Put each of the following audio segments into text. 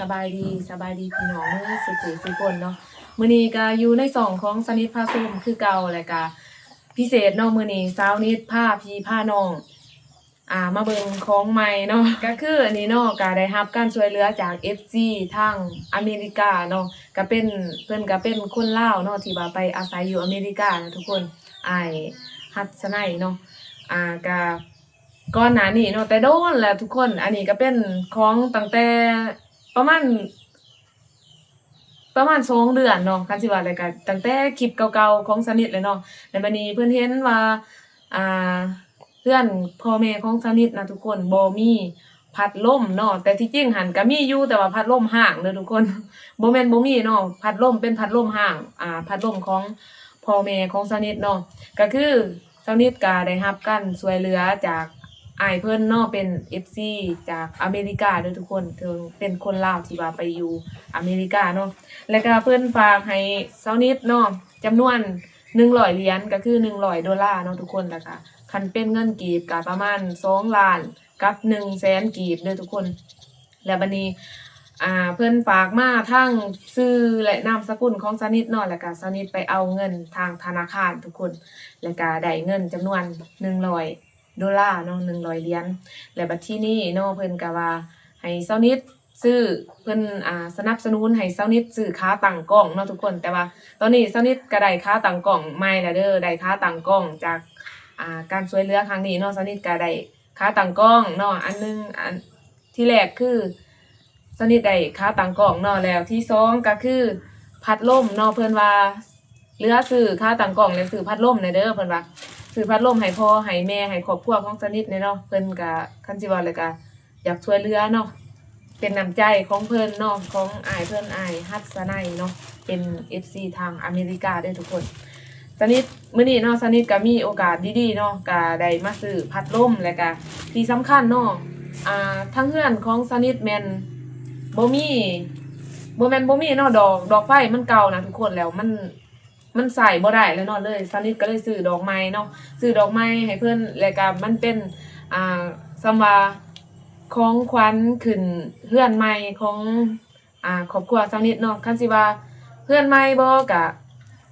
ສະບາຍດີ ສະບາຍດີພີ່ນ້ອງເບິດສູ່ຜູ້ສູ່ຄົນເນາະ. ມື້ນີ້ກະຢູ່ໃນຊ່ອງຂອງສະນິດພາຊົມຄືເກົ່າ ແລະກະພິເສດເນາະ, ມື້ນີ້ສາວນິດພາພີ່ພານ້ອງ ອ່າ ມາເບິ່ງຂອງໃໝ່ເນາະ. ກະຄືອັນນີ້ເນາະ ກະໄດ້ຮັບການຊ່ວຍເຫຼືອຈາກເອັຟຊີທາງອາເມລິກາເນາະ, ກະເປັນ ເພິ່ນກະເປັນຄົນລາວເນາະ ທີ່ວ່າໄປອາໄສຢູ່ອາເມລິການະທຸກຄົນ, ອ້າຍຮັດສະໄນເນາະ. ອ່າ ກະ ກ່ອນໜ້ານີ້ເນາະ ແຕ່ດົນແລ້ວທຸກຄົນ, ອັນນີ້ກະເປັນຂອງຕັ້ງແຕ່ປະມານ ປະມານສອງເດືອນເນາະ, ຄັນຊິວ່າແລ້ວກະຕັ້ງແຕ່ຄລິບເກົ່າໆຂອງສະນິດແຫຼະເນາະ. ແລ້ວບາດນີ້ເພິ່ນເຫັນວ່າ ອ່າ ເຮືອນພໍ່ແມ່ຂອງສະນິດນະທຸກຄົນ ບໍ່ມີພັດລົມເນາະ, ແຕ່ທີ່ຈິງຫັ້ນກະມີຢູ່ ແຕ່ວ່າພັດລົມຮ້າງເດີທຸກຄົນ, ບໍ່ແມ່ນບໍ່ມີເນາະ, ພັດລົມເປັນພັດລົມຮ້າງ ອ່າ ພັດລົມຂອງພໍ່ແມ່ຂອງສະນິດເນາະ. ກະຄື ສາວນິດກະໄດ້ຮັບການຊ່ວຍເຫຼືອຈາກອ້າຍເພິ່ນເນາະ ເປັນເອັຟຊີຈາກອາເມລິກາເດີທຸກຄົນ, ເຊິ່ງເປັນຄົນລາວທີ່ວ່າໄປຢູ່ອາເມລິກາເນາະ. ແລ້ວກະເພິ່ນຝາກໃຫ້ສາວນິດເນາະ ຈຳນວນໜຶ່ງຮ້ອຍຫຼຽນ ກະຄືໜຶ່ງຮ້ອຍໂດລາເນາະທຸກຄົນ, ແລ້ວກະຄັນເປັນເງິນກີບກະປະມານສອງລ້ານກັບໜຶ່ງແສນກີບເດີທຸກຄົນ. ແລ້ວບາດນີ້ ອ່າ ເພິ່ນຝາກມາທາງຊື່ ແລະ ນາມສະກຸນຂອງສາວນິດເນາະ, ແລ້ວກະສາວນິດໄປເອົາເງິນທາງທະນາຄານທຸກຄົນ, ແລ້ວກະໄດ້ເງິນຈຳນວນໜຶ່ງຮ້ອຍໂດລາເນາະ ໜຶ່ງຮ້ອຍຫຼຽນ. ແລ້ວບັດທີນີ້ເນາະ ເພິ່ນກະວ່າໃຫ້ສາວນິດຊື້ ເພິ່ນ ອ່າ ສະໜັບສະໜູນໃຫ້ສາວນິດຊື້ຂາຕັ້ງກ້ອງເນາະທຸກຄົນ. ແຕ່ວ່າຕອນນີ້ສາວນິດກະໄດ້ຂາຕັ້ງກ້ອງໃໝ່ແລ້ວເດີ, ໄດ້ຂາຕັ້ງກ້ອງຈາກ ອ່າ ການຊ່ວຍເຫຼືອຄັ້ງນີ້ເນາະ, ສາວນິດກະໄດ້ ຂາຕັ້ງກ້ອງເນາະ ອັນໜຶ່ງ ອັນທີແລກຄືສາວນິດໄດ້ຂາຕັ້ງກ້ອງເນາະ, ແລ້ວທີສອງກະຄືພັດລົມເນາະ, ເພິ່ນວ່າເຫຼືອຊື້ຂາຕັ້ງກ້ອງແລ້ວຊື້ພັດລົມແດ່ເດີ, ເພິ່ນວ່າຊື້ພັດລົມໃຫ້ພໍ່ໃຫ້ແມ່ ໃຫ້ຄອບຄົວຂອງສາວນິດແດ່ເນາະ. ເພິ່ນກະ ຄັນຊິເວົ້າແລ້ວກະຢາກຊ່ວຍເຫຼືອເນາະ, ເປັນນ້ຳໃຈຂອງເພິ່ນເນາະ ຂອງອ້າຍເພິ່ນ ອ້າຍຫັດສະໄນເນາະ ເປັນເອັຟຊີທາງອາເມລິກາເດີທຸກຄົນ. ສາວນິດ ມື້ນີ້ເນາະ ສາວນິດກະມີໂອກາດດີໆເນາະ ກະໄດ້ມາຊື້ພັດລົມ ແລະກະທີ່ສຳຄັນເນາະ ອ່າ ທາງເຮືອນຂອງສາວນິດແມ່ນບໍ່ມີ ບໍ່ແມ່ນບໍ່ມີເນາະ ດອກ ດອກໄຟມັນເກົ່ານະທຸກຄົນ ແລ້ວມັນ ມັນໃຊ້ບໍ່ໄດ້ແລ້ວເນາະ ເລີຍ ສາວນິດກະເລີຍຊື້ດອກໃໝ່ເນາະ ຊື້ດອກໃໝ່ໃຫ້ເພິ່ນ ແລະກະມັນເປັນ ອ່າ ສ່ຳວ່າຂອງຂວັນຂຶ້ນເຮືອນໃໝ່ຂອງ ອ່າ ຄອບຄົວສາວນິດເນາະ. ຄັນຊິວ່າເຮືອນໃໝ່ບໍ່ ກະ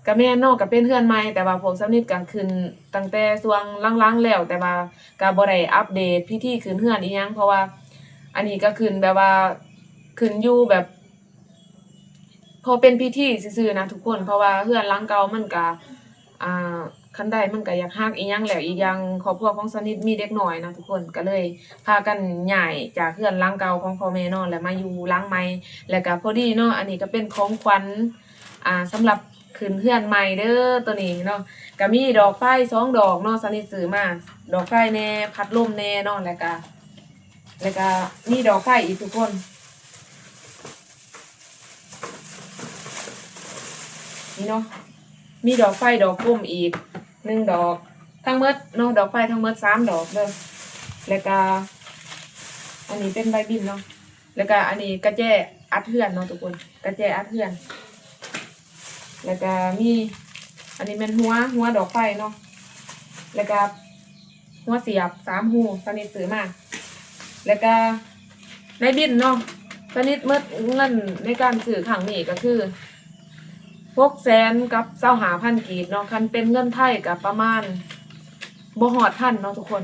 ກະແມ່ນເນາະ ກະເປັນເຮືອນໃໝ່ ແຕ່ວ່າພວກສາວນິດກະຂຶ້ນຕັ້ງແຕ່ຊ່ວງຫຼັງໆແລ້ວ ແຕ່ວ່າກະບໍ່ໄດ້ອັບເດດພິທີຂຶ້ນເຮືອນອີ່ຫຍັງ ເພາະວ່າອັນນີ້ກະຂຶ້ນແບບວ່າ ຂຶ້ນຢູ່ແບບ ພໍເປັນພິທີຊື່ໆນະທຸກຄົນ ເພາະວ່າເຮືອນຫຼັງເກົ່າມັນກະ ອ່າ ຄັນໄດມັນກະຢາກຫັກອີ່ຫຍັງແລ້ວ ອີກຢ່າງຄອບຄົວຂອງສາວນິດມີເດັກນ້ອຍນະທຸກຄົນ ກະເລີຍພາກັນຍ້າຍຈາກເຮືອນຫຼັງເກົ່າຂອງພໍ່ແມ່ເນາະ ແລ້ວມາຢູ່ຫຼັງໃໝ່ ແລ້ວກະພໍດີເນາະ ອັນນີ້ກະເປັນຂອງຂວັນ ອ່າ ສຳລັບຂຶ້ນເຮືອນໃໝ່ເດີ ໂຕນີ້ເນາະ. ກະມີດອກໄຟສອງດອກເນາະ ສາວນິດຊື້ມາ ດອກໄຟແດ່ ພັດລົມແດ່ເນາະ ແລ້ວກະ ແລ້ວກະມີດອກໄຟອີກທຸກຄົນ ນີ້ເນາະ ມີດອກໄຟດອກກົມອີກໜຶ່ງດອກ ທັງໝົດເນາະ ດອກໄຟທັງໝົດສາມດອກເດີ ແລ້ວກະ ອັນນີ້ເປັນໃບບິນເນາະ ແລ້ວກະອັນນີ້ກະແຈອັດເຮືອນເນາະທຸກຄົນ ກະແຈອັດເຮືອນ ແລ້ວກະມີ ອັນນີ້ແມ່ນຫົວ ຫົວດອກໄຟເນາະ ແລ້ວກະ ຫົວສຽບສາມຮູ ສາວນິດຊື້ມາ ແລ້ວກະໃນບິນເນາະ ສາວນິດໝົດເງິນໃນການຊື້ຄັ້ງນີ້ກະຄືຫົກແສນກັບຊາວຫ້າພັນກີບເນາະ ຄັນເປັນເງິນໄທກະປະມານ ບໍ່ຮອດພັນເນາະທຸກຄົນ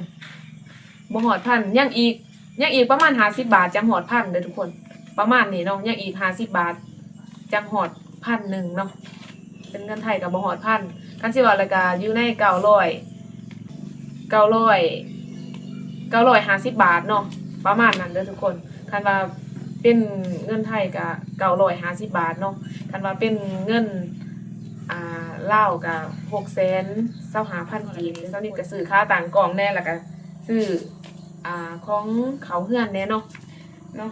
ບໍ່ຮອດພັນ ຍັງອີກ ຍັງອີກປະມານຫ້າສິບບາດຈັ່ງຮອດພັນເດີທຸກຄົນ ປະມານນີ້ເນາະ ຍັງອີກຫ້າສິບບາດຈັ່ງຮອດພັນໜຶ່ງເນາະ ເປັນເງິນໄທກະບໍ່ຮອດພັນ ຄັນຊິເວົ້າແລ້ວກະຢູ່ໃນເກົ້າຮ້ອຍ ເກົ້າຮ້ອຍ ເກົ້າຮ້ອຍຫ້າສິບບາດເນາະ ປະມານນັ້ນເດີທຸກຄົນ ຄັນວ່າເປັນເງິນໄທກະເກົ້າຮ້ອຍຫ້າສິບບາດເນາະ ຄັນວ່າເປັນເງິນ ອ່າ ລາວກະຫົກແສນຊາວຫ້າພັນກີບ ສາວນິດກະຊື້ຂາຕັ້ງກ້ອງແດ່ ແລ້ວກະຊື້ ອ່າ ຂອງເຂົ້າເຮືອນແດ່ເນາະ ເນາະ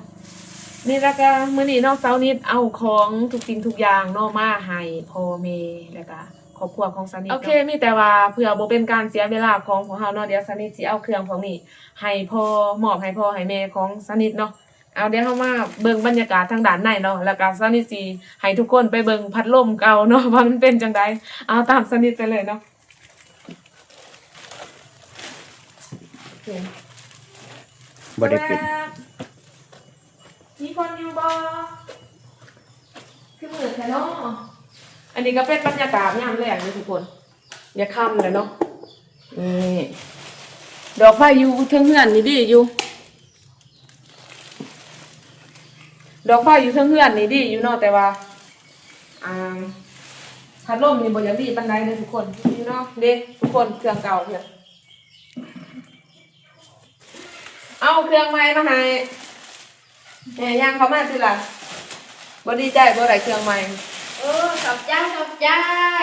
ນີ້ລະກະ ມື້ນີ້ເນາະ ສາວນິດເອົາຂອງທຸກສິ່ງທຸກຢ່າງເນາະ ມາໃຫ້ພໍ່ແມ່ ແລ້ວກະຄອບຄົວຂອງສາວນິດເນາະ ໂອເຄ ມີແຕ່ວ່າເພື່ອບໍ່ເປັນການເສຍເວລາຂອງພວກເຮົາເນາະ ດຽວສາວນິດຊິເອົາເຄື່ອງພວກນີ້ໃຫ້ພໍ່ ມອບໃຫ້ພໍ່ໃຫ້ແມ່ຂອງສາວນິດເນາະ ເອົາ ດຽວເຮົາມາເບິ່ງບັນຍາກາດທາງດ້ານໃນເນາະ ແລ້ວກະສາວນິດຊິໃຫ້ທຸກຄົນໄປເບິ່ງພັດລົມເກົ່າເນາະ ວ່າມັນເປັນຈັ່ງໃດ ເອົາ ຕາມສາວນິດໄປເລີຍເນາະ. ບໍ່ໄດ້ປິດ. ມີຄົນຢູ່ບໍ່? ຄືມືດແທ້ເນາະ. ອັນນີ້ກໍເປັນບັນຍາກາດຍາມແລງເດີທຸກຄົນ. ຢາກຄ່ຳແລ້ວເນາະ. ນີ້ ດອກໄຟຢູ່ເທິງເຮືອນນີ້ດີຢູ່. ດອກໄຟຢູ່ເທິງເຮືອນນີ້ດີຢູ່ເນາະ, ແຕ່ວ່າ ອ່າ ພັດລົມນີ້ບໍ່ຢາກດີປານໃດເດີທຸກຄົນ. ນີ້ເນາະ ເດ້ທຸກຄົນ ເຄື່ອງເກົ່າເພິ່ນ. ເອົາເຄື່ອງໃໝ່ມາໃຫ້. ແມ່ຍ່າງເຂົ້າມາຕິລະ. ບໍ່ດີໃຈບໍ່ໄດ້ເຄື່ອງໃໝ່. ໂອ້ ຂອບໃຈ ຂອບໃຈ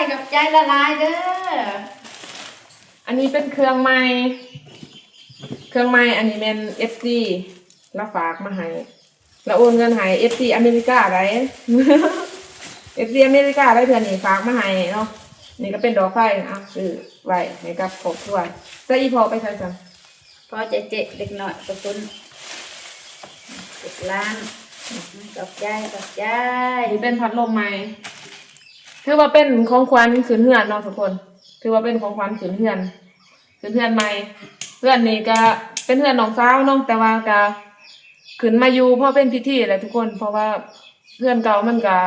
ຂອບໃຈຫຼາຍໆເດີ. ອັນນີ້ເປັນເຄື່ອງໃໝ່ ເຄື່ອງໃໝ່. ອັນນີ້ແມ່ນເອັຟຊີລາວຝາກມາໃຫ້ ລາວໂອນເງິນໃຫ້ເອັຟຊີອາເມລິກາໄດ໋ ເອັຟຊີອາເມລິກາໄດ໋ ເທື່ອນີ້ຝາກມາໃຫ້ເນາະ. ນີ້ກໍເປັນດອກໄຟ ເອົາຊື້ໄວ້ໃຫ້ກັບຄອບຄົວ. ແຕ່ອີ່ພໍ່ໄປໃສຊັ້ນ? ພໍຈະເຈັກເດັກນ້ອຍໄປພຸ້ນ ເຈັກລ້ານ. ຂອບໃຈ ຂອບໃຈ. ນີ້ເປັນພັດລົມໃໝ່ ຖືວ່າເປັນຂອງຂວັນຂຶ້ນເຮືອນເນາະທຸກຄົນ. ຖືວ່າເປັນຂອງຂວັນຂຶ້ນເຮືອນ ຂຶ້ນເຮືອນໃໝ່. ເຮືອນນີ້ກະເປັນເຮືອນນ້ອງສາວເນາະ, ແຕ່ວ່າກະຂຶ້ນມາຢູ່ພໍເປັນພິທີແຫຼະທຸກຄົນ, ເພາະວ່າເຮືອນເກົ່າມັນກະ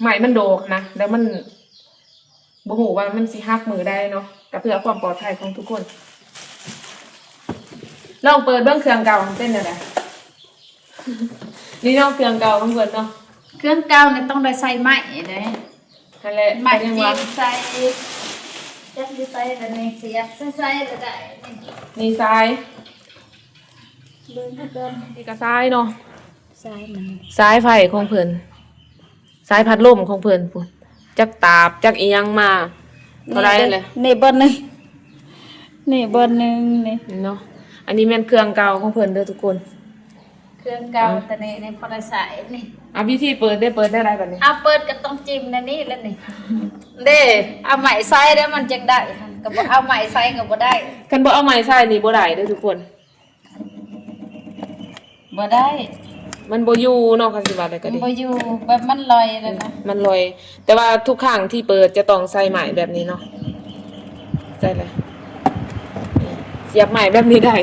ໄມ້ມັນໂດກນະ ແລ້ວມັນ ບໍ່ຮູ້ວ່າມັນຊິຫັກມື້ໃດເນາະ, ກໍເພື່ອຄວາມປອດໄພຂອງທຸກຄົນ. ລອງເປີດເບິ່ງເຄື່ອງເກົ່າມັນເປັນແນວໃດ. ນີ້ເນາະ ເຄື່ອງເກົ່າຂອງເພິ່ນເນາະ. ເຄື່ອງເກົ່ານີ້ຕ້ອງໄດ້ໃສ່ໄມ້ເດ້. ຫັ້ນແຫຼະ ໄມ້ ກໍຍັງວ່າ ຈີບໃສ່ ຈັກຢູ່ໃສລະນີ້ ສຽບໃສ່ໃສລະໄດ້ນີ້. ນີ້ສາຍ ເບິ່ງຄືກັນ ນີ້ກໍສາຍເນາະ. ສາຍມັນ ສາຍໄຟຂອງເພິ່ນ ສາຍພັດລົມຂອງເພິ່ນພຸ້ນ ຈັກຕາບຈັກອີ່ຫຍັງມາເທົ່າໃດແຫຼະ. ນີ້ບ່ອນໜຶ່ງ ນີ້ບ່ອນໜຶ່ງນີ້ເນາະ. ອັນນີ້ແມ່ນເຄື່ອງເກົ່າຂອງເພິ່ນເດີທຸກຄົນ ເຄື່ອງເກົ່າ. ອ່າ ຕອນນີ້ນີ້ພໍໄດ້ໃຊ້ນີ້. ເອົາ ວິທີເປີດເດ້ ເປີດແນວໃດບັດນີ້? ເອົາ ເປີດກໍຕ້ອງຈິ້ມແນວນີ້ແຫຼະນີ້ ເດ້ ເອົາໄມ້ໃສ່ແລ້ວມັນຈັ່ງໄດ້ ຄັນບໍ່ເອົາໄມ້ໃສ່ກໍບໍ່ໄດ້. ຄັນບໍ່ເອົາໄມ້ໃສ່ນີ້ບໍ່ໄດ້ເດີທຸກຄົນ. ບໍ່ໄດ້ ມັນບໍ່ຢູ່ເນາະ ຄັນຊິວ່າໄດ້ກໍດີ ມັນບໍ່ຢູ່ ແບບມັນລອຍແລ້ວນະ ມັນລອຍ. ແຕ່ວ່າທຸກຄັ້ງທີ່ເປີດຈະຕ້ອງໃສ່ໄມ້ແບບນີ້ເນາະ ໃສ່ເລີຍ ສຽບໄມ້ແບບນີ້ໄດ້.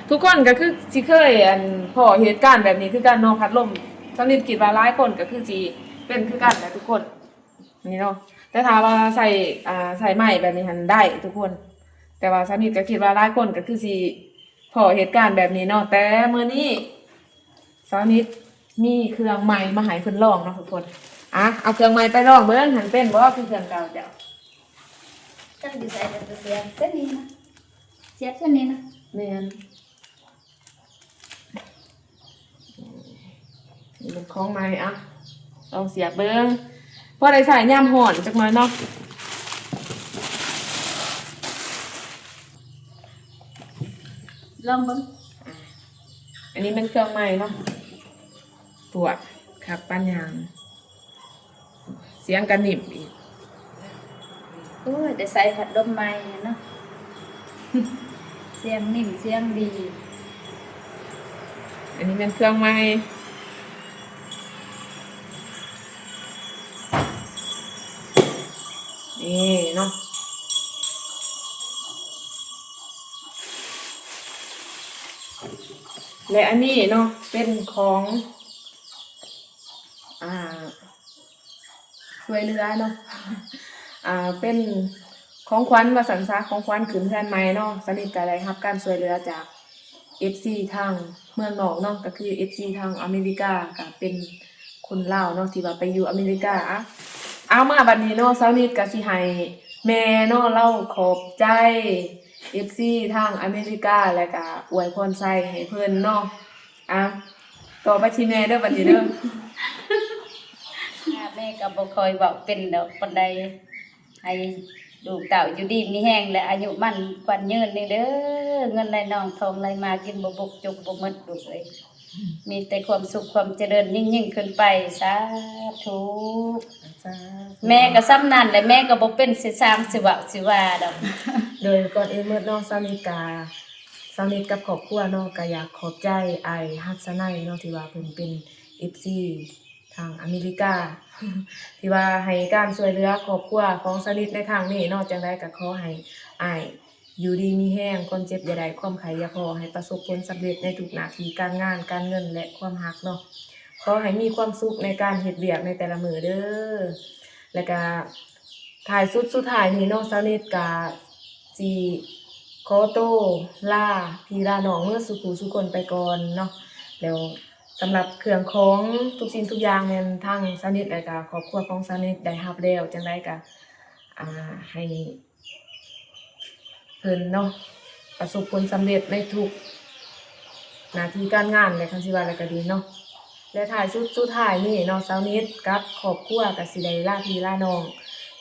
ທຸກຄົນກໍຄືຊິເຄີຍ ອັນ ພໍ້ເຫດການແບບນີ້ຄືກັນເນາະ ພັດລົມ. ສາວນິດຄິດວ່າຫຼາຍຄົນກໍຄືຊິເປັນຄືກັນແຫຼະທຸກຄົນ. ນີ້ເນາະ ແຕ່ຖ້າວ່າໃສ່ ອ່າ ໃສ່ໄມ້ແບບນີ້ຫັ້ນໄດ້ທຸກຄົນ, ແຕ່ວ່າສາວນິດກໍຄິດວ່າຫຼາຍຄົນກໍຄືຊິພໍ້ເຫດການແບບນີ້ເນາະ. ແຕ່ມື້ນີ້ສາວນິດມີເຄື່ອງໃໝ່ມາໃຫ້ເພິ່ນລອງເນາະທຸກຄົນ. ອ່ະ ເອົາເຄື່ອງໃໝ່ໄປລອງເບິ່ງ ຫັ້ນເປັນບໍ່ຄືເຄື່ອງເກົ່າເຈົ້າ. ຈັກຢູ່ໃສກໍໄປສຽບໃສ່ນີ້ນະ ສຽບໃສ່ນີ້ນະ. ແມ່ນ. ນີ້ເປັນຂອງໃໝ່ ອ່ະ ລອງສຽບເບິ່ງ ພໍໄດ້ໃຊ້ຍາມຮ້ອນຈັກໜ້ອຍເນາະ. ລອງເບິ່ງ ອ່ະ ອັນນີ້ແມ່ນເຄື່ອງໃໝ່ເນາະ. ປວດຄັກປານຫຍັງ. ສຽງກະນິ້ມອີກ. ໂອ້ຍ ໄດ້ໃສ່ພັດລົມໃໝ່ເນາະ ສຽງນິ້ມສຽງດີ. ອັນນີ້ແມ່ນເຄື່ອງໃໝ່ ນີ້ເນາະ. ແລະ ອັນນີ້ເນາະ ເປັນຂອງ ອ່າ ຊ່ວຍເຫຼືອເນາະ ອ່າ ເປັນຂອງຂວັນວ່າຊັ້ນຊະ ຂອງຂວັນຂຶ້ນເຮືອນໃໝ່ເນາະ. ສາວນິດກໍໄດ້ຮັບການຊ່ວຍເຫຼືອຈາກເອັຟຊີທາງເມືອງນອກເນາະ ກໍຄືເອັຟຊີທາງອາເມລິກາ ກໍເປັນຄົນລາວເນາະ ທີ່ວ່າໄປຢູ່ອາເມລິກາ. ອ່ະ ເອົາ ມາບັດນີ້ເນາະ ສາວນິດກໍຊິໃຫ້ແມ່ເນາະ ລາວຂອບໃຈເອັຟຊີທາງອາເມລິກາ ແລ້ວກໍອວຍພອນໄຊໃຫ້ເພິ່ນເນາະ. ອ່ະ ຕໍ່ໄປທີ່ແມ່ເດີບັດນີ້ເດີ. ແມ່ກໍບໍ່ຄ່ອຍເວົ້າເປັນດອກປານໃດ. ໃຫ້ລູກເຕົ້າຢູ່ດີມີແຮງ ແລະ ອາຍຸໝັ້ນຂວັນຍືນນີ້ເດີ. ເງິນໄຫຼນອງທອງໄຫຼມາ ກິນບໍ່ບົກຈົກບໍ່ໝົດລູກເອີຍ. ມີແຕ່ຄວາມສຸກຄວາມຈະເລີນຍິ່ງໆຂຶ້ນໄປ. ສາທຸ. ສາທຸ. ແມ່ກໍສ່ຳນັ້ນແຫຼະ ແມ່ກໍບໍ່ເປັນຊິສ້າງຊິເວົ້າຊິວ່າດອກ. ໂດຍ ກ່ອນອື່ນໝົດເນາະ ສາວນິດກະ ສາວນິດກັບຄອບຄົວເນາະ ກະຢາກຂອບໃຈອ້າຍຮັດສະໄນເນາະ ທີ່ວ່າເພິ່ນເປັນເອັຟຊີທາງອາເມລິກາ ທີ່ວ່າໃຫ້ການຊ່ວຍເຫຼືອຄອບຄົວຂອງສາວນິດໃນຄັ້ງນີ້ເນາະ. ຈັ່ງໃດກະຂໍໃຫ້ອ້າຍ ຢູ່ດີມີແຮງ, ຄວາມເຈັບຢ່າໄດ້, ຄວາມໄຂ້ຢ່າພໍ, ໃຫ້ປະສົບຜົນສຳເລັດໃນທຸກໜ້າທີ່ການງານ, ການເງິນ ແລະ ຄວາມຮັກເນາະ. ຂໍໃຫ້ມີຄວາມສຸກໃນການເຮັດວຽກໃນແຕ່ລະມື້ເດີ້. ແລ້ວກະທ້າຍສຸດສຸດທ້າຍນີ້ເນາະ, ສາວນິດກະຊິຂໍໂຕລາພີ່ລານ້ອງເໝິດສູ່ຜູ້ສູ່ຄົນໄປກ່ອນເນາະ. ແລ້ວສຳລັບເຄື່ອງຂອງທຸກສິ່ງທຸກຢ່າງແມ່ນທາງສາວນິດ ແລະກະຄອບຄົວຂອງສາວນິດໄດ້ຮັບແລ້ວ. ຈັ່ງໃດກະ ອ່າ ໃຫ້ ເພິ່ນເນາະ ປະສົບຜົນສຳເລັດໃນທຸກໜ້າທີ່ການງານ ແລະ ຄັນຊິວ່າແລ້ວກໍດີເນາະ. ແລະ ທ້າຍສຸດສຸດທ້າຍນີ້ເນາະ, ສາວນິດກັບຄອບຄົວກໍຊິໄດ້ລາພີ່ລານ້ອງ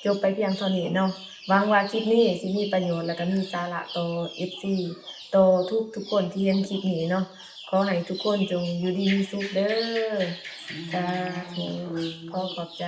ຈົບໄປພຽງເທົ່ານີ້ເນາະ. ຫວັງວ່າຄລິບນີ້ຊິມີປະໂຫຍດ ແລະ ກໍມີສາລະຕໍ່ເອັຟຊີ ຕໍ່ທຸກໆຄົນທີ່ເຫັນຄລິບນີ້ເນາະ. ຂໍໃຫ້ທຸກຄົນຈົ່ງຢູ່ດີມີສຸກເດີ້. ສາທຸ. ຂໍຂອບໃຈ.